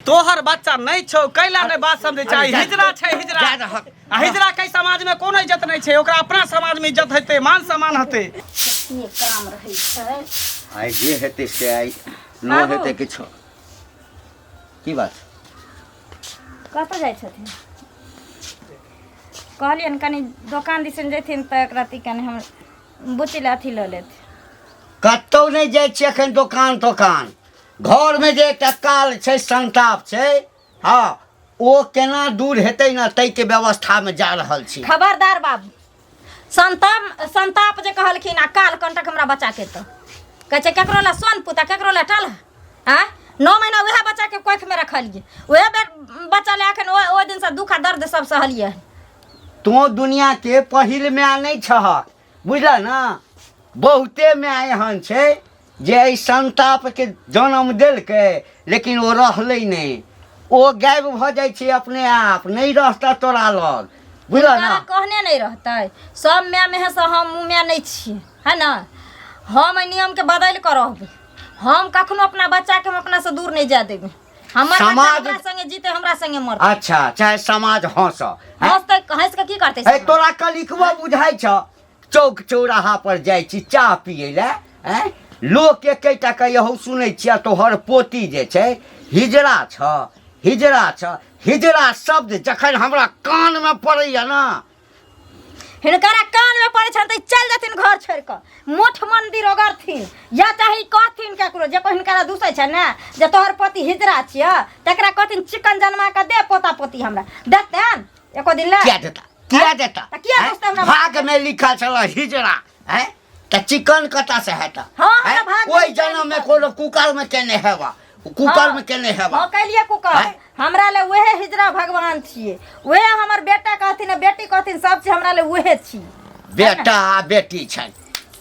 तोहर बच्चा नहि छौ, कैला नहि बात समझै छै? अरे जा- हिजरा छै हिजरा। जा रहक। आ हिजरा के समाज में कोनो इज्जत नहि छै, ओकरा अपना समाज में इज्जत हेतै, मान सम्मान हेतै। कते काम रहै छै। आइ जे हेतै से आइ न बाबू। हेतै किछो। की बात? कतऽ जाइ छथिन? कहलियनि कनि दोकान दिसन जैथिन तऽ एकरा ती कनि हम बुच्ची लए अथी लऽ लेत। कतहु नहि जाइ छियै एखन दोकान तोकान। घरमे जे एकटा काल छै, संताप छै, हँ, ओ केना दूर हेतै ने ताहिके व्यवस्थामे जा रहल छी। खबरदार बाबू, संताप संताप जे कहलखिन आ काल कंटक हमरा बच्चाके तऽ कहै छै केकरो लए सोन पुता, केकरो लए टल। आँय, 9 महीना उएह बच्चाके कोखिमे रखलियै, उएह बच्चा लए एखन ओहि दिनसँ दुःख आ दर्द सब सहलियै हन। तोँ दुनियाके पहिल माय नहि छहक, बुझलह ने? बहुते माय एहन छै जे एहि संतापके जन्म देलकै, लेकिन ओ रहलै नहि, ओ गायब भऽ जाइ छै अपने आप, नहि रहतह तोरा लग, बुझलह ने? हुनकरा कहने नहि रहतै सब माय मेहे से हम माय नहि छियै, है ने? हम एहि नियमके बदलि कऽ रहबै। हम कखनो अपना बच्चाके हम अपनासँ दूर नहि जाय देबै। हमर बच्चा समाज हमरा संगे जीते, हमरा संगे मरतै। अच्छा, चाहे समाज हंस। हंसतै, हंसि कऽ की करतै हे समाज? तोरा कलिकबो बुझाइ छ? चौक चौराहा पर जाइ छी चाह पियै लए, आँय, लोक एकेटा के यहू सुनै छियै, तोहर पोती जे छै हिजड़ा छ, हिजड़ा छ। हिजड़ा शब्द जखन हमरा कानमे पड़ैया ने, हिनकरा कानमे पड़ै छनि तऽ चलि जेथिन घर छोड़ि कऽ, मठ मंदिर ओगरथिन, या चाहे कहथिन ककरो जे कोइ हिनकरा दूसै छै ने जे तोहर पति हिजड़ा छियै, तकरा कहथिन चिकन जनमा कऽ दे पोता पोती हमरा देतनि एको दिन लए? किया देता, किया देता? तऽ किया हैं? दोस्त हमरा भाग में लिखल छल हिजड़ा, हैं, तऽ चिकन कतऽ से हेता? हाँ, हमरा हैं? भाग में ओहि लिखल जन्म में छल। कोनो कुकर में केने हेबा, कुकर में केने हेबा। हाँ, कैलिए कुकर। हैं? हमरा ले उहे हिजड़ा भगवान छियै, उहे हमर बेटा कहथिन आ बेटी कहथिन, सब चीज हमरा ले उहे छियै। बेटा आ बेटी छनि।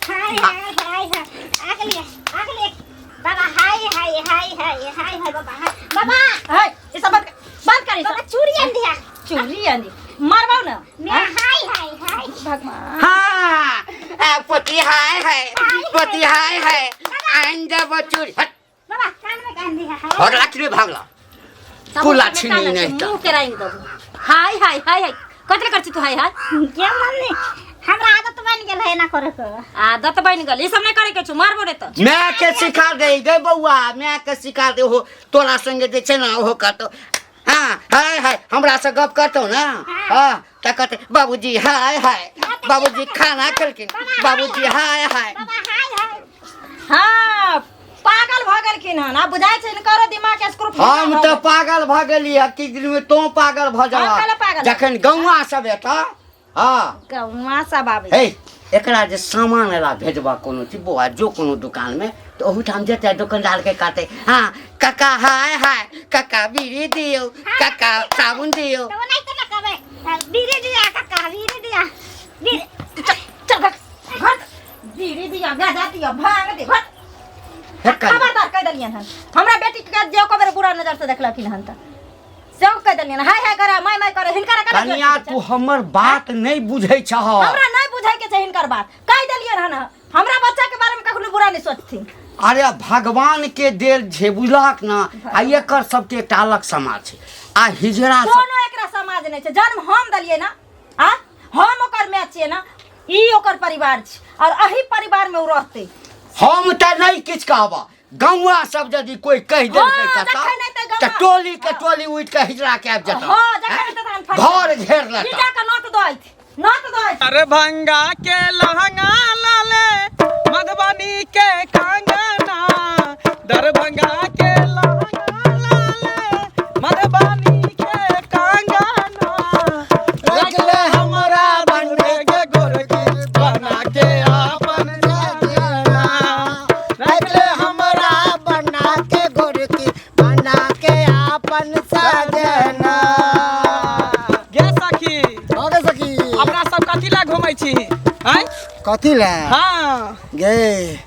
हाय हाय हाय हाय, आ गेलियै, आ गेलियै बाबा। हाय हाय हाय हाय हाय हाय बाबा, हाय बाबा। हाय, ई सब बंद बंद कर ई बाबा सब। चूड़ी आन दिया। चूड़ी आन दिया, मारबाउ ना। मैं हाय हाय हाय। भगवान। हाँ, आ, पोती हाय हाय, पोती हाय हाय, आइन देबो चूड़ी। हट। बाबा कान में कान दिया। हाय। भगला कि नहि भगला? सब कुला के छिनी कान नहि छै, तऽ। मुँह के रांग देबो। हाय हाय हाय हाय कथी ले करै छी तू हाय हाय? के मम्मी, हमरा आदत बन गेल है एना करे के। आदत बन गेल, ई सब नहि करे के छौ, मारबो रे तऽ। माय के सिखा दे गे बौआ, माय के सिखा दे। ओहो तोरा संगे जे छै ने, ओहो कहतौ हाँ हाय हाय, हमरा से गप करतौ ने, हाँ, तऽ कहतै बाबूजी हाय हाय, बाबूजी खाना खेलखिन, बाबूजी हाय हाय। बाबा हाय हाय। हाँ, पागल भऽ गेलखिन हन आब, बुझाइ छै हिनकरो दिमाग के स्क्रू। हम तऽ पागल भऽ गेली, किछु दिनमे तोँ पागल भऽ हम काल्हि जाबह पागल? जखन गौआ सब एतऽ। हाँ, गौआ सब आबै। हे, एकरा जे सामान एला भेजबह कोनो चीज बौआ, जो कोनो दुकानमे तऽ ओहूठाम जेतै, दोकानदारके कहतै हँ काका हाय हाय, काका बीड़ी दियौ, काका साबुन दियौ। तऽ ओनाहिते ने कहबै, बीड़ी दिया काका, बीड़ी दिया, बीड़ी। चल चल घर घर, बीड़ी दिया, गाजा दिया, भांग दे, घर। हे कनी। खबरदार कहि देलियनि हन, हमरा बेटी के जे एको बेर बुरा नजर से देखलखिन हन तऽ सेहो कहि देलियनि हाय हाय करे, माय माय करे, हिनकर केना कनिया, तू हमर बात नहि बुझै छह। हमरा नहि बुझै के छै हिनकर बात। कहि देलियनि हन, हमरा बच्चा के बारे में कखनो बुरा नहि सोचथिन। अरे भगवान के देल छै, बुझलहक ने? आ एकर सबके एकटा अलग समाज छै आ हिजड़ा सब कोनो एकरा समाज नहि छै। जन्म हम देलियै ना, आ हम ओकर माय छियै ना, ई ओकर परिवार छै और एही परिवार में ओ रहतै। हम तऽ नहि किछु कहबह, गौआ सब यदि कोई कहि देलकै हाँ, कतऽ जखन एतै गौआ। तऽ टोली के टोली उठि कऽ हिजड़ा के आबि जेतौ। हाँ, जखन एतै तखन फट घर घेर लेतौ। हिजड़ा के नोत दैत, नोत दैत। दरभंगा के लहंगा लाले, मधुबनी के कंगना, दरभंगा के लहंगा लाले, मधुबनी के कंगना, रखले हमरा बनबे के गोरकी बना के आपन जाना, रखले हमरा बना के गोरकी बना के आपन सजना। गे सखी। हाँ गे सखी। अपना सब कथी ला घूमै छी आँय? कथी ला? हाँ। गे,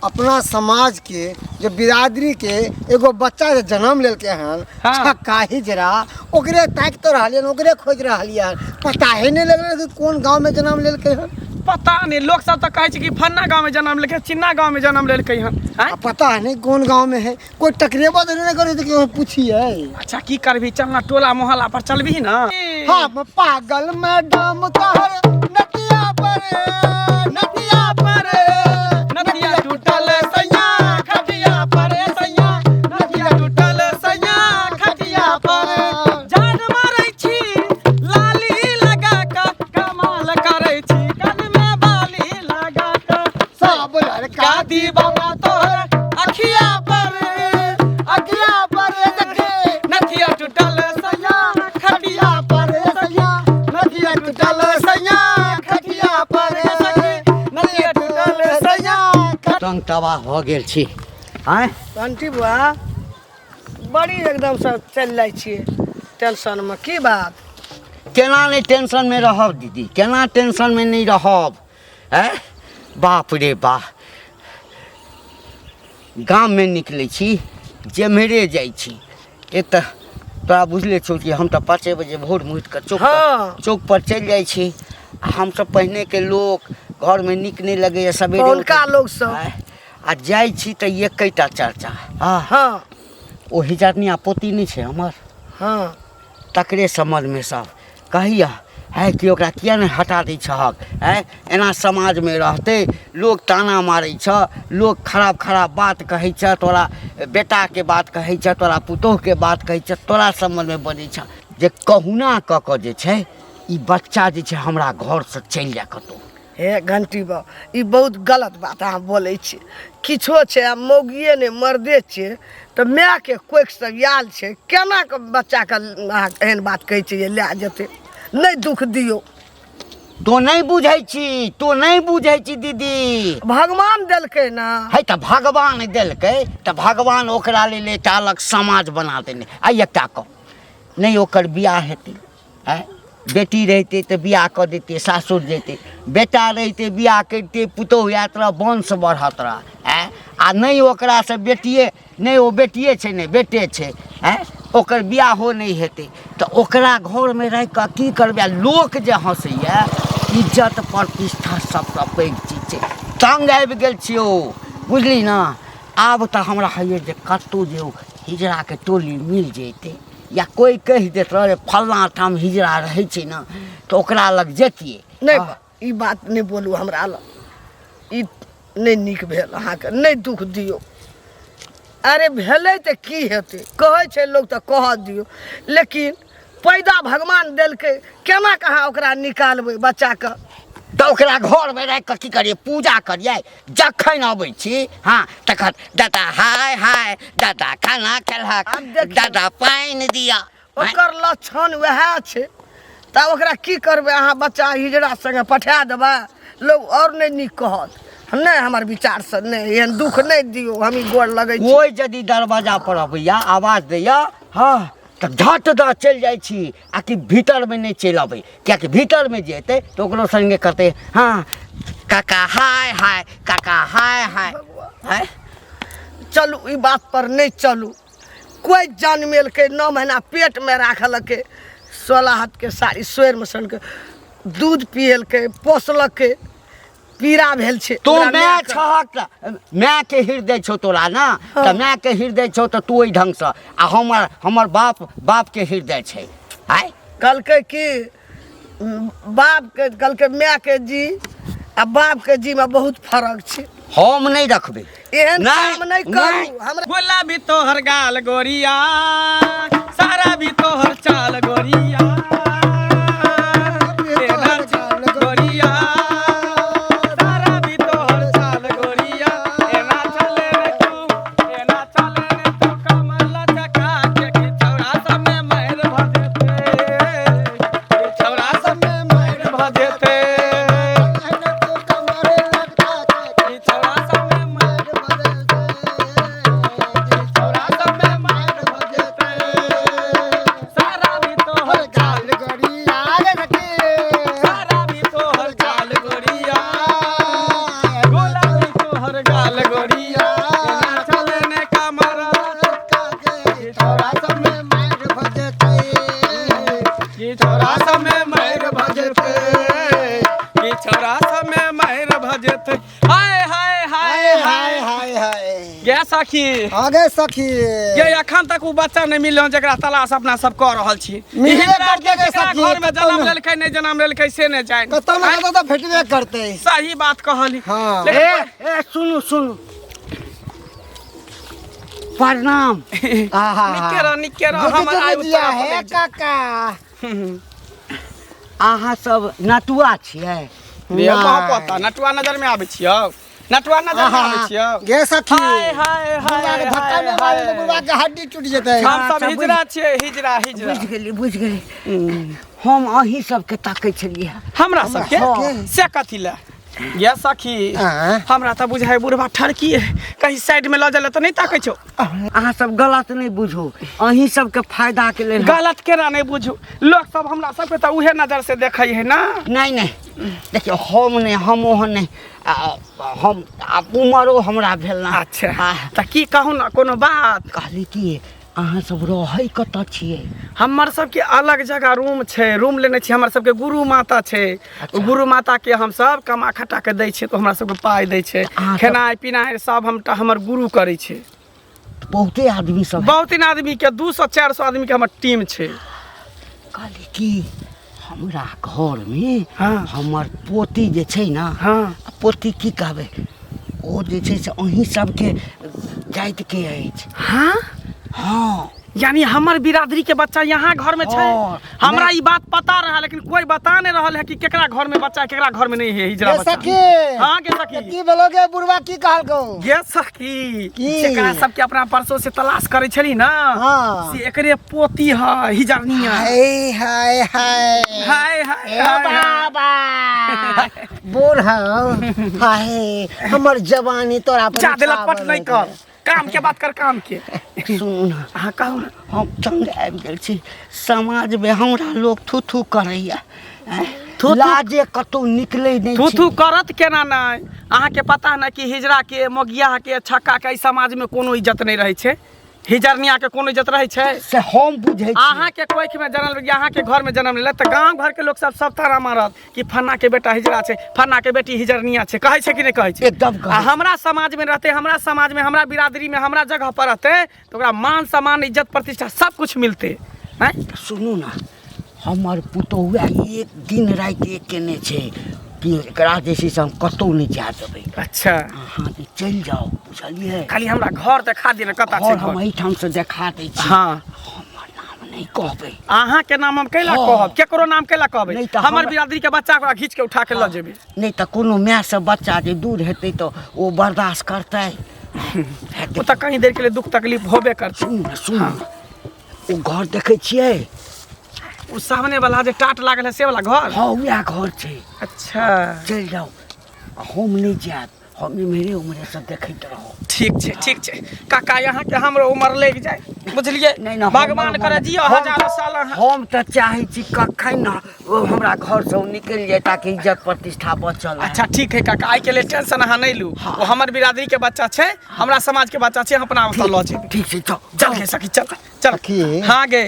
अपना समाज के जो बिरादरी के एगो बच्चा जे जन्म लेलके हन, हाँ। छक्का हिजड़ा, ओकरे ताकि तो रहलियन, ओकरे खोज रहलियन, पता ही नहीं लगल कि कोन गांव में जन्म लेलके हन। पता नहि, लोक सब तऽ कहै छै कि फन्ना गाँवमे जन्म लेलकै, चिन्ना गाँवमे जन्म लेलकै हन। आँय? आ पता नहीं कोन गांव में है, कोई टकरेबो तो नहीं करे तो केहू पूछिए। अच्छा की करबी, चल ना टोला मोहल्ला पर चलबी ना। हम पागल मैडम तोहर नदिया पर, नदिया पर, नदिया टूटल सैया खटिया पर, सैया नदिया टूटल सैया खटिया पर, जान मारै छी लाली लगा क, कमाल करै छी कान में बाली लगा क, सब लड़का का दीवाना तोहर अखिया पर, अखिया पर देखे, नथिया टूटल सैया खटिया पर सैया, नदिया टूटल सैया खटिया पर, नथिया टूटल सैया। तंग तबाह भऽ गेल छी। आँय बंटी बुआ, बड़ी एकदमसँ चलि जाइ छियै टेंशनमे, की बात? केना नहि टेंशनमे रहब दीदी, केना टेंशनमे नहि रहब? आँय बाप रे बाह, गाममे निकलै छी जेम्हरे जाइ छी, एक तऽ तोरा बुझले छौ कि हम तऽ 5 बजे भोरमे उठि कऽ चौक पर हँ। चौक पर चलि जाइ छी। आ हमसब पहिनेके लोक, घरमे नीक नहि लगैए सबेरे पहिलुका उठै। लोक सब। आँय, आ जाइ छी तऽ एकेटा चर्चा। हँ हँ ओ हिजरनिया पोती नहि छै हमर, हँ तकरे सम्बन्धमे सब कहैया है कि ओकरा किया नहि हटा दै छहक? आँय एना समाजमे रहतै, लोक ताना मारै छ, लोक खराब खराब बात कहै छ, तोरा बेटाके बात कहै छ, तोरा पुतोहुके बात कहै छ, तोरा सम्बन्धमे बजै छ, जे कहुना कऽ कऽ जे छै ई बच्चा जे छै हमरा घरसँ चलि जाय कतहु। हे घंटी बाबू, ई बहुत गलत बात अहाँ बोलै छी। किछो छै, आ मौगिए नहि मर्दे छियै तऽ मायके कोखिसँ आयल छै, केना कऽ बच्चाके अहाँ एहन बात कहै छियै जे लए जेतै? नहि दुख दियौ। तो नहि बुझै छी, तो नहि बुझै छी दीदी। भगवान देलकै ना। है तऽ भगवान देलकै तऽ भगवान ओकरा लेल एकटा अलग समाज बना देने। आ एकटा कह नहि ओकर बियाह हेतै? आँय बेटी रहितै तऽ बियाह कऽ दैतै, सासुर जैतै, बेटा रहितै बियाह करितै, पुतोहु आयत रह, वंश बढ़त रह। आँय आ नहि ओकरासँ बेटिए नहि, ओ बेटिए छै नहि बेटे छै, आँय ओकर बियाहो नहि हेतै तऽ ओकरा घरमे राखि कऽ की करबै? आ लोक जे हँसैए, इज्जत प्रतिष्ठा सबसँ पैघ चीज छै। तङ्ग आबि गेल छियौ, बुझली ने? आब तऽ हमरा होइए जे कतहु जे ओ हिजराके टोली मिल जैतै या कोइ कहि देत रह फल्लाँ ठाम हिजरा रहै छै ने, तऽ ओकरा लग जैतियै। नहि, ई बात नहि बोलू हमरा लग, ई नहि नीक भेल अहाँके। नहि दुख दियौ। अरे भेलै तऽ की हेतै, कहै छै लोक तऽ कहऽ दियौ, लेकिन पैदा भगवान देलकै, केना कऽ अहाँ ओकरा निकालबै बच्चाके? तऽ ओकरा घरमे राखि कऽ की करियै? पूजा करियै? जखन अबै छी हँ तखन दादा हाय हाय, दादा खाना खेलहक, आब देखियौ। दादा पानि दिअ। ओकर लक्षण वएह छै, तऽ ओकरा की करबै अहाँ? बच्चा हिजड़ा संगे पठा देबै, लोक आओर नहि नीक कहत। नहि, हमर विचारसँ नहि, एहन दुख नहि दियौ, हम ई गोर लगै छी। कोइ यदि दरवाजा पर अबैया, आवाज दैया, हँ तऽ झट दऽ चलि जाइ छी, आ कि भीतरमे नहि चलि अबै, किएकि भीतरमे जे एतै तऽ ओकरो सङ्गे कहतै हँ काका हाय हाय, काका हाय हाय। हाय चलू, ई बात पर नहि चलू। कोइ जनमेलकै, 9 महीना पेटमे राखलकै, 16 हाथके साड़ी सोरिमे सनके दूध पियलकै, पोसलकै, पीड़ा भेल छै। तू ओकरा माय मायके। छहक तऽ मायके हृदय छौ तोरा ने, तऽ मायके हृदय छौ तऽ तू ओहि ढङ्गसँ, आ हमर हमर बाप बापके हृदय छै। आय कहलकै कि बापके, कहलकै मायके जी आ बापके जीमे बहुत फरक छै। हम नहि रखबै, एहन नहि, काम नहि नहि। करू हमरा। गुलाबी तोहर गाल गोरिया, सारा भी तोहर चाल गोरिया, तेरा चाल गोरिया, सारा भी तोहर चाल गोरिया, एना चले रे तू, एना चले रे तू कमर लचका के, कि छौड़ा सब में मारि भ जेतै, कि छौड़ा सब में मारि भ जेतै, कि छौड़ा सब में मारि, कि छौड़ा सब में मारि भ जेतै, सारा भी तोहर चाल, सारा भी तोहर चाल गोरिया, गुलाबी तोहर गाल गोरिया, एना चले ने कमर, कि छौड़ा सब में, कि छौड़ा सब में मारि भ जेतै, कि छौड़ा सब में गे सखी। आगे सखी। ये अखन तक उ बच्चा नहीं मिलल हन जकरा तलाश अपना सब कऽ रहल छी। मिलबे हिजरा करतै के गे केकरा सखी, घर में कतौ जन्म ने। लेलकै नहीं जन्म लेलकै से नहीं जानि। कतौ ने कतौ तऽ भेटबे करतै। सही बात कहली। हाँ। लेकिन ए ए सुनू सुनू, प्रणाम। आहा। निके रह, निके रह, गुड हमर गुड आयु दिया तोरा हे पर काका। अहाँ सब नटुआ छियै? रे पता नटुआ नजर में आबै छियौ, नटुआ नजर में आबै छियौ। गे सखी, हाय हाय बुढ़वा के हाय धक्का हाय नहि मारबै तऽ हाय। बुढ़वा के हड्डी टूटि जेतै। हम सब अच्छा, हिजरा छियै, हिजरा हिजरा। बुझि गेली बुझि गेली, हम अहीं सबके ताकै छलियै। हमरा सबके? सबके? से कथी लए ये सखी? आँय? हमरा तऽ बुझाइ बुढ़वा ठरकी है, कहीं साइड में लऽ जाए तऽ नहीं ताकै छौ। अहाँ सब गलत नहि बुझू, अहीं सबके फायदाके लेल गलत केना नहीं बुझू, लोक सब हमरा सबके तऽ उहे नजर से देखै है ना। नहीं नहीं, देखियौ हम नहि, हम ओहन नहि, हम आब उमरो हमरा भेल ना। अच्छा तऽ की कहू ना, कोनो बात कहली कि अहाँ सब रहै कतऽ छियै? हमर सबके अलग जगह रूम छै, रूम लेने छी। हमर सबके गुरु माता छै। अच्छा। गुरु माता के हम सब कमा खटा के दै छियै तऽ हमरा सबके पाइ दै छै। अहाँ सब- खेनाइ पिनाइ सब हम हमर गुरु करै छै। बहुते आदमी सब? बहुत दिन आदमी के, 200 400 आदमी के हमर टीम छै। कहली कि हमरा घरमे हाँ। हमर पोती जे छै ने, हाँ। पोती की कहबै, ओ जे छै से अहीं सबके जातिके अछि। हाँ। हाँ। यानी हमर बिरादरी के बच्चा यहाँ घर में छै? हाँ। हमरा ई बात पता रहा, लेकिन कोई बता नहीं रहल है कि केकरा घर में बच्चा है, केकरा घर में नहीं है हिजरा गे बच्चा। सखी। हाँ गे सखी। की भेलो गे बुढ़वा, की कहलकौ? गे सखी, की? जेकरा सबके अपना परसों से तलाश करे छली ना, हाँ। से एकरे पोती है हिजरनिया। हाय हाय हाय हाय हाय ए हाय हाय। बाबा बूढ़ हाय, हमर जवानी तोरा पर जा देला पट उठावल नहीं कर, काम के बात कर, काम के। सुनू ने। हाँ कहू ना। हम तंग आबि गेल छी, समाजमे हमरा लोक थू थू करैया, थू थू- लाजे कतौ निकलै नहि थू छी। थू करत केना नहि? अहाँके पता ने कि हिजरा के, मोगिया के, छक्का के एहि समाज में कोनो इज्जत नहीं रहै छै। हिजरनिया के कोनो इज्जत रहै छै? से हम बुझै छी। अहाँके कोखि में जन्म, अहाँके घर में जन्म लेलक तऽ गाँव घर के लोक सब सब तारा मारत कि फन्ना के बेटा हिजरा छै, फन्ना के बेटी हिजरनिया छै। कहै छै कि नहि कहै छै? एकदम कहै आ छै। हमरा समाज में रहते, हमरा समाज में, हमरा बिरादरी में, हमरा जगह पर रहते तऽ ओकरा मान सम्मान इज्जत प्रतिष्ठा सब कुछ मिलते। आँय? सुनू ने, हमर पुतोहुआ एक दिन राति एक केने छै कि एकरा जे छै से हम कतहु नहि जाय देबै। अच्छा। अहाँ जे चलि जाउ, बुझलियै? खाली हमरा घर देखा दिअ ने, कतऽ छै घर? हम घर? एहिठामसँ देखा दै छी। हाँ। हमर नाम नहि कहबै। अहाँ के नाम हम कैला हाँ। कहब? केकरो नाम कैला कहबै? नहि तऽ हमर बिरादरी के बच्चा ओकरा घीच के उठा के लऽ जेबै। नहि तऽ कोनो मायसँ बच्चा जे दूर हेतै तऽ ओ बर्दाश्त करतै? ओ तऽ कहीं देर के लिए दुख तकलीफ होबे करतै। सुनू ने, सुनू ने, ओ घर देखै छियै? ओ सामने वाला जे टाट लागल है से वाला घर? हँ, उएह घर छै। अच्छा। चलि जाउ, हम नहि जायब, हम इम्हरे उम्हरेसँ देखैत रहब। ठीक छै, ठीक छै काका, यहाँ के हमरो उमर लागि जाय, बुझलियै? नहि नहि, भगवान करे जियो हजारों साल अहाँ। हम तऽ चाहै छी कखन ने ओ हमरा घरसँ ओ निकलि जाय ताकि इज्जत प्रतिष्ठा बचल रहए। अच्छा ठीक है काका, आइ के लिए टेंशन अहाँ नहीं लू। वो हमर बिरादरी के बच्चा छै, हमरा समाज के बच्चा छै, हम अपना ओतऽ लऽ जेबै। ठीक छै, चल। चल गे सखी, चल चल। सखी। हाँ गे।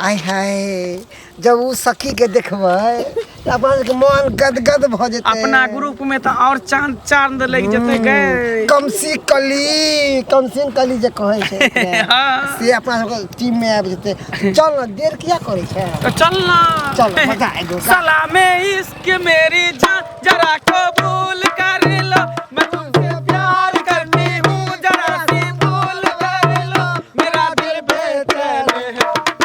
आय हाय, जब उ सखी के देखबै तऽ अपना सबके मन गदगद भऽ जेतै। अपना ग्रुप में तऽ और चांद चांद लागि जेतै गे। कमसी कली, कमसिन कली जे कहै छै हाँ। से अपना सबके टीम में आबि जेतै। चल ने, देर किया करै छै? तो चल ना। चल, मजा आएगो। सलामे इश्क मेरी जान जरा कबूल कर लो, मैं तुमसे प्यार करती हूँ जरा सी भूल कर लो, मेरा दिल बेचैन है,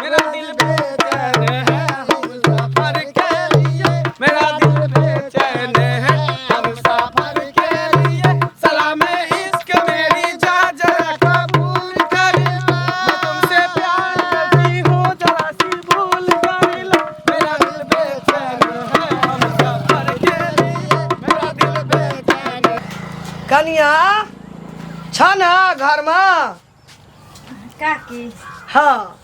मेरा दिल बेचैन है हम सफर के लिए, मेरा दिल बेचैन है हम सफर के लिए, सलामे इश्क मेरी जान जरा कबूल कर लो, मैं तुमसे प्यार करती हूँ जरा सी भूल कर लो, मेरा दिल बेचैन है हम सफर के लिए, मेरा दिल बेचैन है। कनिया छ ने घरमे? काकी। हाँ।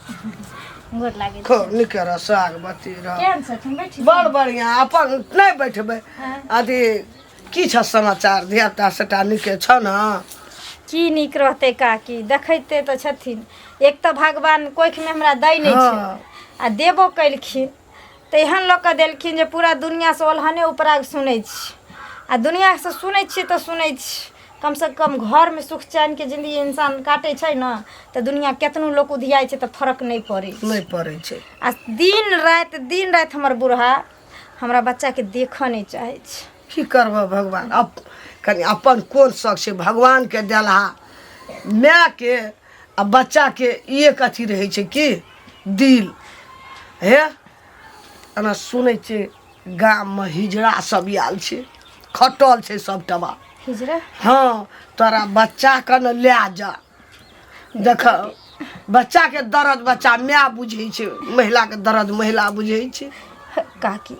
गोर लागै छी। खूब नीक रह, सोहागवती रह। केहन छथिन? बैठी। बड़ बढ़िआँ। अपन नहि बैठबै? हाँ। अथी की छ समाचार? धियापुता सबटा नीके छ ने? की नीक रहतै काकी, देखैते तऽ छथिन। एक तऽ भगवान कोखिमे हमरा दै नहि छै आ देबो केलखिन तऽ एहन लऽ कऽ देलखिन जे पूरा दुनिआँसँ ओलहने उपराग सुनै छी, आ दुनिआँसँ सुनै छियै तऽ सुनै छी। कमसँ कम घरमे सुख चैनके जिन्दगी इंसान काटै छै ने तऽ दुनिया केतनो लोक उधियाइ छै तऽ फरक नहि पड़ै छै। नहि पड़ै छै। आ दिन राति हमर बूढ़ा हमरा बच्चाके देखऽ नहि चाहै छै। की करबह भगवान, अब कनि अपन कोन शौक छै भगवानके देलहा मायके आ बच्चाके एक अथी रहै छै कि दिल। हे एना सुनै छियै गाममे हिजड़ा सब आयल छै, खटल छै सबटमा हिजड़ा? हँ, तोरा बच्चाके ने लए जा। देख बच्चाके दर्द बच्चा माय बुझै छै, महिलाके दर्द महिला बुझै छै। काकी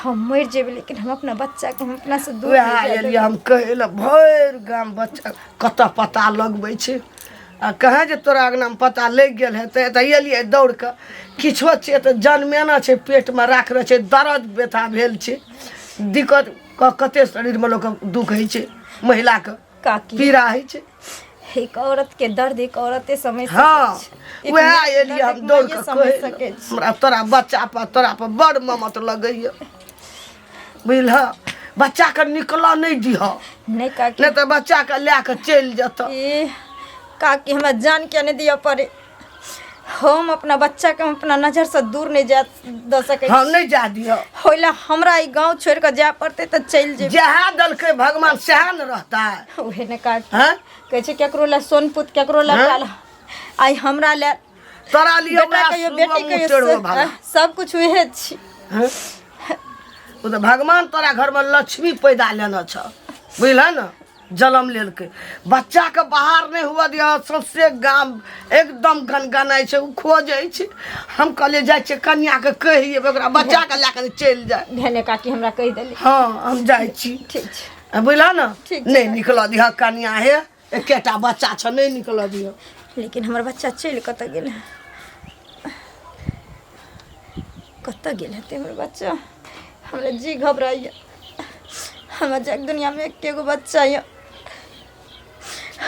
हम मरि जेबै लेकिन हम अपना बच्चाके हम अपना से दूर वएह नहि जाय एलियै देबै। हम कहै लए, भरि गाम बच्चा कतऽ पता लगबै छै आ कहाँ जे तोरा अङ्गनामे पता लागि गेल हेतै तऽ एलियै दौड़ कऽ। किछो छै तऽ जनमेना छै, पेटमे राखने छै, दर्द व्यथा भेल छै, दिक्कत कते शरीरमे लोकके दुःख होइ छै, महिलाके काकी पीड़ा होइ छै। एक औरत के दर्द एक औरते समझ सकै हँ छै। एक वएह माय के एलियै दर्द हम एक दौड़ माये कऽ समझ कहै सकै छै। हमरा तोरा बच्चा पर तोरा पर बड़ ममत लगैया, बुझलह? बच्चाके निकलऽ नहि दिहऽ। नहि काकी, नहि तऽ बच्चाके लए कऽ चलि जेतऽ। ई काकी हमरा जान के नहि दिअ पड़े, हम अपना बच्चा के हम अपना नजर से दूर नहीं जा दऽ सकै हँ छी। नहि जा दिहऽ। होइला हमरा ई गाँव छोड़ि कऽ जाय पड़तै तऽ चलि जेबै। जएह देलकै भगवान सएह ने रहतै। उहे ने काकी हँ कहै छै केकरो लए सोनपुत केकरो लए हँ? काल, आइ हमरा लए तोरा लिए बेटा वएह कहियो सुगम बेटी कहियो मुँह टेढ़ो भला। सब कुछ उहे छी। हँ? ओ तऽ भगवान तोरा घरमे लक्ष्मी पैदा लेने छ, बुझलह ने? जन्म लेलकै। बच्चाके बाहर नहि हुअ दिअ। सौंसे गाम एकदम गनगनाइ छै, ओ खोजै छै। हम कहलियै जाइ छियै कनियाके कहि अयबै, ओकरा बच्चाके लए कऽ चलि जाय। भेने काकी हमरा कहि देली। हँ हम जाइ छी। ठीक छै। बुझलह ने? ठीक छै। नहि निकलऽ दिहऽ कनिया, हे एकेटा बच्चा छ, नहि निकलऽ दिहऽ। लेकिन हमर बच्चा चलि कतऽ गेल है? कतऽ गेल हेतै हमर बच्चा? हमरा जी घबराइए। हमरा जग दुनियामे एके गो बच्चा यऽ,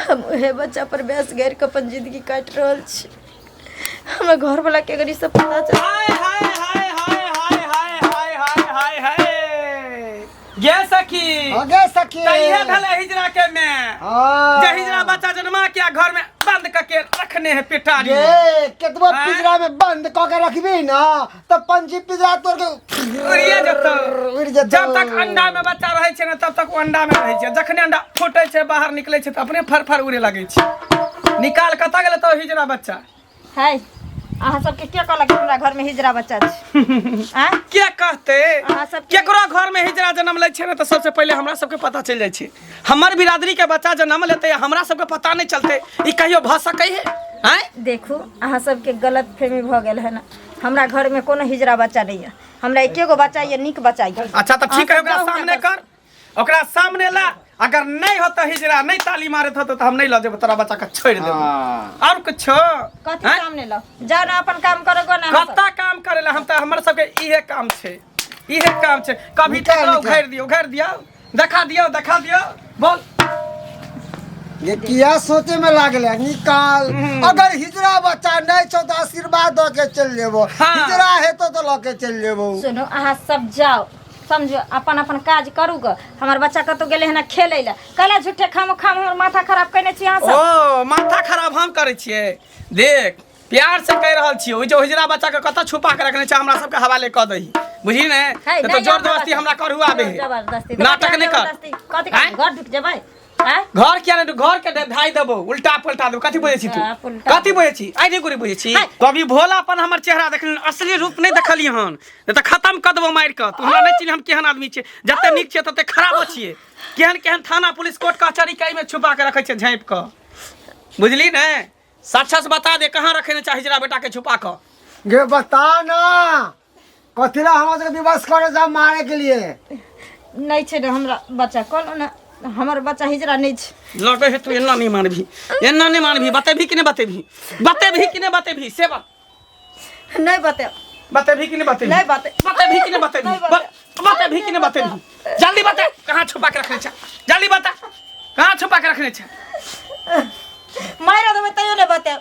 हम उहे बच्चा पर बेस गाड़ि कऽ अपन जिंदगी काटि रहल छी। हमरा घरवला के अगर ई सब पता चल हाय हाय हाय हाय हाय हाय हाय हाय हाय हाय गे सखी। हाँ गे सखी। तऽ इहे भेलै हिजरा के में हाँ। जे हिजरा बच्चा जन्मा के घर में बंद करके रखने है पिटारी में। गे केतबो आँय? पिंजरा में बंद क के रखबी ना त पंछी पिंजरा तोड़ के उड़िए जेतौ। उड़ जेतौ। जब तक अंडा में बच्चा रहै छै ने तब तक ओ अंडा में रहै छै, जखने अंडा फूटै छै बाहर निकलै छै तऽ अपने फर फर उड़े लगै छै। निकाल कतऽ गेलै तो हिजरा बच्चा? है अहाँ सबके के कहलक हमरा घर में हिजरा बच्चा छै? आँय? के कहते? अहाँ सबके- केकरो घर में हिजरा जन्म लै छै ने तऽ सबसे पहिले हमरा सबके पता चलि जाइ छै। हमर बिरादरी के बच्चा जन्म लेतै आ हमरा सबके पता नहि चलतै, ई कहियो भऽ सकै है? आँय? देखू अहाँ सबके गलत फहमी भऽ गेल है ने। हमरा घर में कोनो हिजरा बच्चा नहीं है, हमरा एके गो बच्चा ये, नीक बच्चा ये। अच्छा तऽ ठीक है, अहाँ ओकरा सब जाउ सामने हुनका कर, ओकरा सामने ला। अगर नहीं होता हिजरा, नहीं ताली मारत होता तो हम नहीं लऽ जेबै, तोरा बच्चा के छोड़ि देबै। हाँ। और कुछो? कथी आँय? सामने लाओ, जाओ ना अपन काम करो गो ना अहाँ सब। कत्ता काम करे ला? हम तऽ हमर सबके इहे काम छै, इहे काम छै। कभी निकाल, ककरो निकाल। उघारि दियौ, उघारि दियौ, देखा दियौ, देखा दियौ, बोल। ये किया सोचे में लागले? निकाल। अगर हिजरा बच्चा नहीं छौ तो आशीर्वाद दऽ के चलि जेबो। हाँ। हिजरा हेतो तो लऽ के चलि जेबो। सुनू अहाँ सब जाओ, समझो अपन अपन काज करू ग। हमर बच्चा कतौ गेलै हन खेलै लए, कैला झूठे खाम खाम हमर माथा खराब केने छी अहाँ सब? ओ माथा खराब हम करै छियै? देख प्यार से कहि रहल छियै, ओहि जे हिजरा बच्चा के कतऽ छुपा के रखने छै हमरा सबके हवाले कऽ दही, बुझली ने? है, तऽ नहि जोर हमरा जबरदस्ती बच्चा- हमरा करू आबे है। जबरदस्ती तऽ नाटक नहि कर। जबरदस्ती कथी आँय? घर ढुक जेबै? आँय? घर किया नहि, घर के ढाई देबो, उल्टा पुल्टा देबो। कथी बुझै छी तू? उल्टा पुल्टा। कथी बुझै छी? आइ नहि गोरी बुझै छी? हाय। कभी भोलापन हमर चेहरा देखली, असली रूप नहि देखलियै हन, नहि तऽ खत्म कऽ देबो मारि कऽ। तू हमरा नहि चिन्ह हम केहन आदमी छियै। जते नीक छियै तते खराबो छियै। केहन केहन थाना पुलिस कोर्ट कचहरी के एहिमे छुपा के रखै छियै झाँपि कऽ, बुझली ने? साक्षात बता दे कहाँ रखे ने चाही हिजरा बेटा के छुपा कऽ। गे बता ना, कथी ला हमरा सबके विवश करे जा मारे के लिए? नहि छै ने हमरा बच्चा, कहलहुँ ने हमर बच्चा हिजरा नहि छै। लगे है तू एना नहीं मानबी, एना नहीं मानबी। बतेबी कि नहीं बतेबी? बतेबी कि नहीं बतेबी? से बात नहीं बतेब। बतेबी कि नहीं बतेबी? नहीं बते- बतेबी कि नहीं बतेबी? नहीं बते- बतेबी कि नहीं बतेबी? जल्दी बता कहाँ छुपा के रखने छे, जल्दी बता कहाँ छुपा के रखने छे। मारि देबै तैयो नहि बतेब।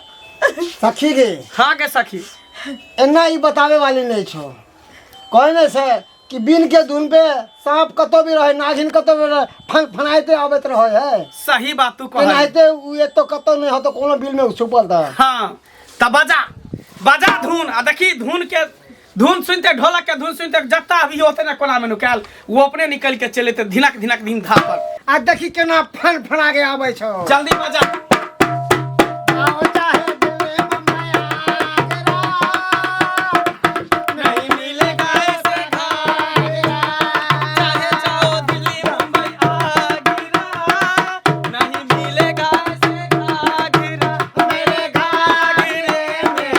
सखी गे। हाँ गे सखी। एना ई बतावे वाली नहीं छो, कहने से कि बिन के धुन पे सांप कतौ भी रहे, नागिन कतौ भी रहे, फन फनाइते आबैत रहे है। सही बात तू कहै। एनाहिते उ एतो कतौ नहि होतो, कोनो बिल में छुपल था। हाँ त बजा बजा धुन आ देखी धुन के धुन सुनते, ढोलक के धुन सुनते जत्ता अभी होते ना कोना में नुकायल वो अपने निकल के चले ते धिनक धिनक धिन धा पर। आ देखी केना फन फना के आबै छौ। जल्दी बजा। आओ चाहे दिल्ली मुंबई आगरा, नहीं मिलेगा ऐसे घाघरा, चाहे जाओ दिल्ली मुंबई आगरा, नहीं मिलेगा ऐसे घाघरा। मेरे घाघरे में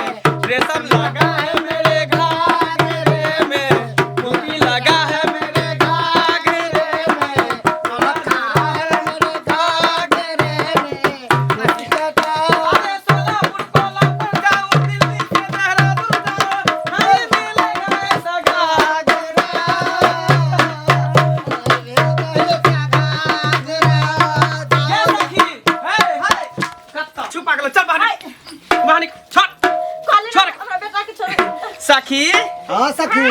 रेशम लगा है, मेरे घाघरे में मोती लगा है, मेरे घाघरे में सोना है, मेरे घाघरे में। अरे सोलापुर कोल्हापुर जाओ, दिल्ली से देहरादून जाओ, नहीं मिलेगा ऐसा घाघरा। ये सखी, हे, हे, कत्ता छुपा गेलो, चल बाहर निकल, बाहर निकल, छोड़, कहली छोड़। हमरा बेटा के छोड़। सखी। हाँ सखी।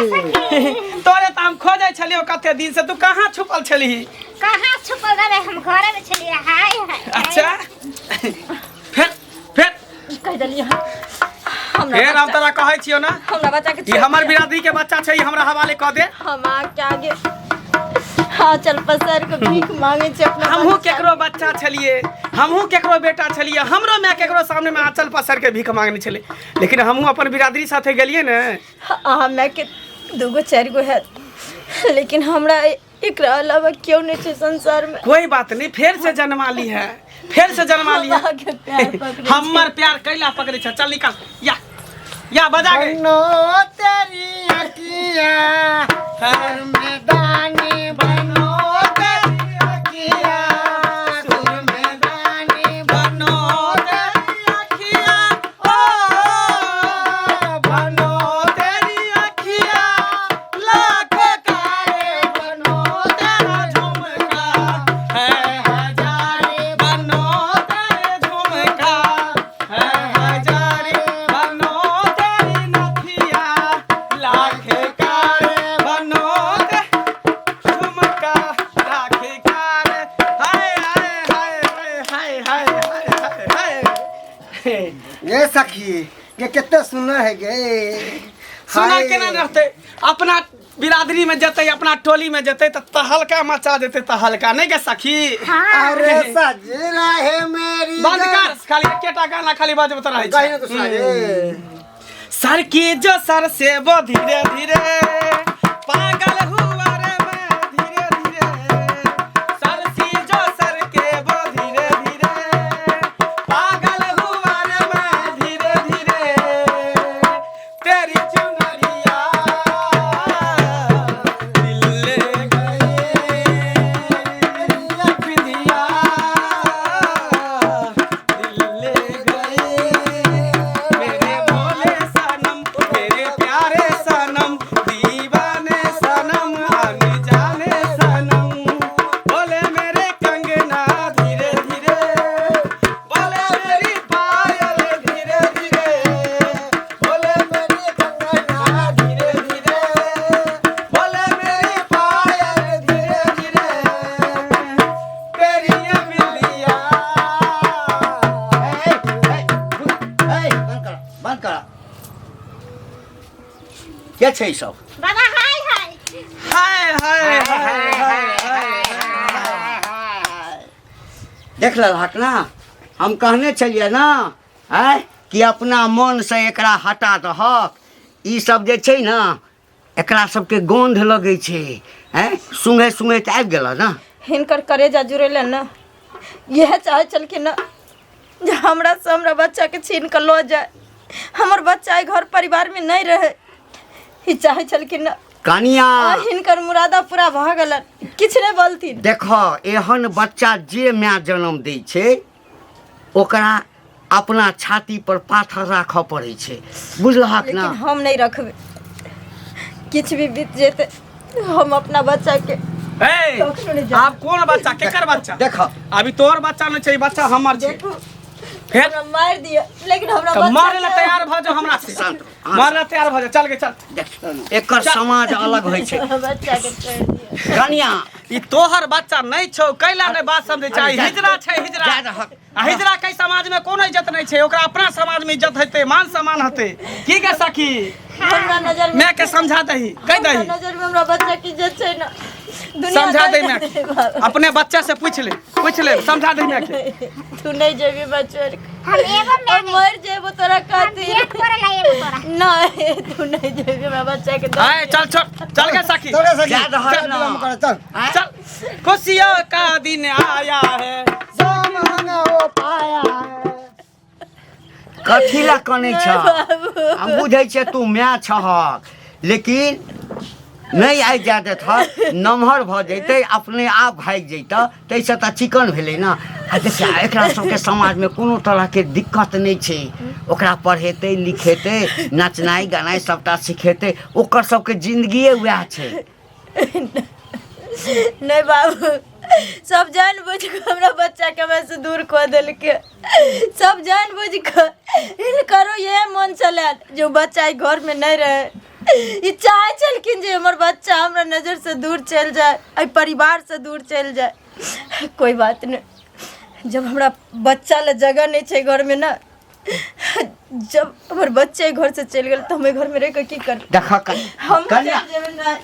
तोरे तऽ हम खोजै छलियौ कते दिन से, तू कहाँ छुपल छलही? कहाँ छुपल रहबै, हम घरे में छलियै। हाय हाय। अच्छा फेर फेर कहि देलियै हँ। हमरा फेर हम बच्चा- तोरा कहै छियौ ना, हमरा बच्चा के ई हमर बिरादरी के बच्चा छै, ई हमरा हवाले कऽ दे। हम आके आगे हाँ चल पसर के भीख मांगे छै अपना हमहूँ बच्चा। केकरो बच्चा छलियै, हमहूँ केकरो बेटा छलियै, हमरो माय केकरो सामने में आंचल पसर के भीख मांगने छलै, लेकिन हमहूँ अपन बिरादरी साथे गेलियै ने। अहाँ माय के दूगो चारि गो हैत, लेकिन हमरा एकरा अलावा केओ नहि छै संसार में। कोई बात नहीं, फेर से जन्मा ली है, फेर से जन्मा ली है। अहाँके प्यार पकड़ै छी। हमर प्यार कैला पकड़ै छै? चल निकाल, या या बजा गे। बनो तेरी अकिया हर मैदानी, बनो तेरी अखिया सुर मैदानी, बनो तेरी अखिया, ओ बनो तेरी अखिया लाख कारे, बनो तेरा झुमका है हजारे, बनो तेरे झुमका है हजारे, बनो तेरी नथिया लाख कारे, बनो ते झुमका लाख कारे। हाय हाय हाय हाय हाय हाय हाय हाय हाय। ये सखी ये कितने सुनर है गे। सुनर हाय। केना रहतै? अपना बिरादरी में जेतै, अपना टोली में जेतै तऽ तहलका मचा देतै, तहलका नहि गे सखी? अरे सजना है मेरी। बंद कर, खाली एकेटा गाना खाली बजबैत रहै कहीं छै। ना तो सुना गे। सर की जो सर से वो धीरे धीरे पागल हुआ रे मैं धीरे धीरे, सर की जो सर के वो धीरे धीरे पागल हुआ रे मैं धीरे धीरे, तेरी चुनरिया दिल ले गई, बिंदिया दिल ले गई, मेरे भोले सनम, मेरे प्यारे सनम, दीवाने सनम, अनजाने सनम, बोले मेरे कंगना धीरे धीरे, बोले मेरी पायल धीरे धीरे, बोले मेरी कंगना धीरे धीरे, बोले मेरी पायल धीरे धीरे, तेरी ये बिल्लिया। ए, ए, ए, बंद कर, बंद कर। के छै ई सब? बाबा हाय हाय। हाय हाय हाय हाय हाय। देख लेलहक ना, हम कहने छलियै ना आँय कि अपना मनसँ एकरा हटा दहक। ई सब जे छै ने, एकरा सबके गन्ध लगै छै। आँय, सुँघै सुँघैत आबि गेलह ने। हिनकर करेजा जुड़ेला न, इएह चाहै छलखिन न जे हमरा से हमरा बच्चा के छीन कऽ लऽ जाय, हमर बच्चा एहि घर परिवार में नहीं रहे, ई चाहै छलखिन न। कनिया, आ हिनकर मुरादा पूरा भऽ गेलन, किछु नहि बोलथिन। देख, एहन बच्चा जे माय जन्म दै छै ओकरा अपना छाती पर पाथर राखऽ पड़ै छै, बुझलहक ना? लेकिन हम नहीं रखबै, किछु भी बीत जेतै हम अपना बच्चा के ए, कखनो नहि जायब। आब कोन बच्चा, केकर बच्चा? देख, अभी तोहर बच्चा नहि छै, ई बच्चा हमर छै। देखू, फेर हमरा मारि दिअ लेकिन हमरा तऽ बच्चा मारे ला तैयार भऽ जाओ हमरा से शांत रहो, मारे ला तैयार भऽ जाओ चल गे चल देख एकर समाज अलग होइ छै हमरा बच्चा के छोड़ि दिअ कनिया ई तोहर बच्चा नहि छौ कैला नहि बात समझै छै अरे जा- हिजरा छै हिजरा जा रहक। आ हिजरा के समाज में कोनो इज्जत नहि छै ओकरा अपना समाज में इज्जत हेतै मान सम्मान हेतै की गे सखी हमरा नजर में मैं के समझा दही कह हमरा दही नजर में हमरा बच्चा के इज्जत छै ना दुनिया समझा दे दर्द मैं दे बाबा। अपने बच्चा से पूछ ले पूछ ले समझा दे मैं के तू नहीं जेबी बच्चा हम एगो और मैं मर जेबो तोरा हम खातिर भेंट करे ला एगो तोरा नहीं तू नहीं जेबी हमरा बच्चा के दे आए चल छोड़ चल गे सखी चल रे सखी जा रहल चल ना। विलम्ब कर चल चल खुशियों का दिन आया है जो महंगा वो पाया है कथी ला कनै छ हम बुझै छियै तू माय छहक लेकिन नहि आबि जाय देतह नमहर भऽ जैतै अपने आप भागि जैतह ताहिसँ तऽ चिकन भेलै ने आ देखिए एकरा सबके समाजमे कोनो तरहके दिक्कत नहि छै ओकरा पढ़ेतै लिखेतै नचनाइ गनाइ सभटा सिखेतै ओकर सबके जिन्दगिए वएह छै नहीं बाबू सब जान बुझ के हमरा बच्चा के हमरा से दूर कऽ देलकै सब जान बुझ के हिनकरो ये मन छलै जे बच्चा एहि घर में नहीं रहे ई चाहै छलखिन जे हमर बच्चा हमरा नजर से दूर चलि जाए एहि परिवार से दूर चलि जाए कोई बात नहीं जब हमरा बच्चा लए जगह नहीं छै घर में ना जब हमर बच्चे घर से चलि गेल तऽ हम एहि घर में रहि कऽ की करब देखऽ हम कन्या चलि जेबै ना।